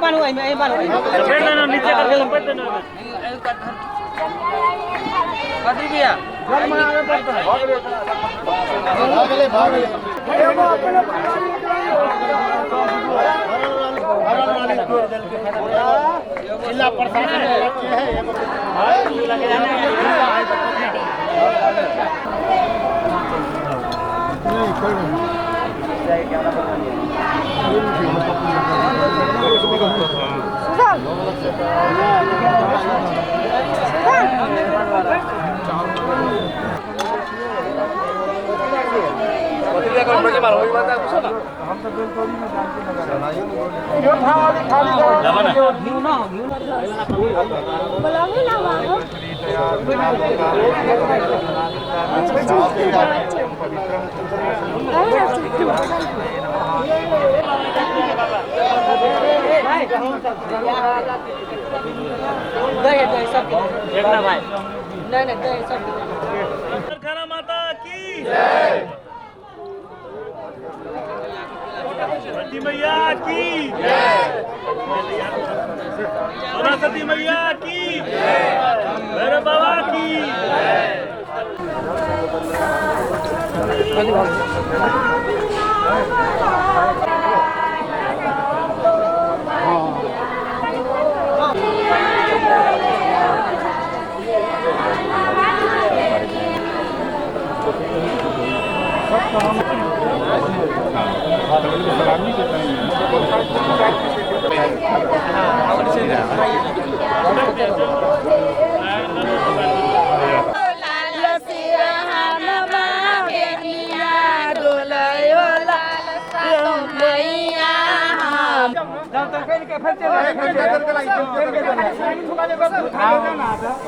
बान्हू एहिमे, एहिमे बान्हू। लपेट देना, नीचे करके लपेट देना। कथी भैया? जिला प्रशासन के है। बोलावे ना वहाँ दही दही सबके। एक ना भाई। नहीं नहीं, दही सबके। खाना माता की जय, सती मैया की जय, सरस्वती मैया की जय, भैरव बाबा की जय।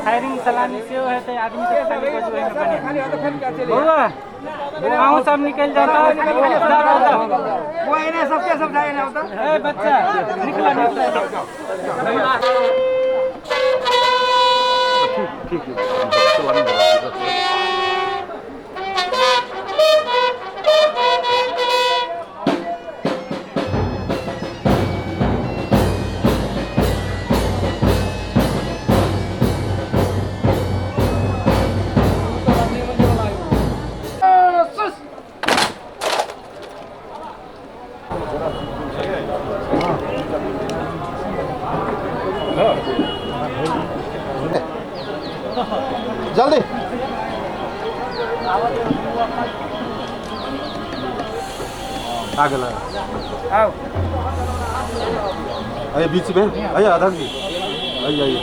फायरिंग सलामी सेहो हेतै, आदमी सब खाली बजबै मे। बौआ, अहूँ सब निकलि जाओ। सबके सब जाए ना होता। ए बच्चा, निकला निकला। जल्दी आगे लगा। अरे बीच में आइए आदर्श जी, आइए आइए।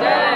जय।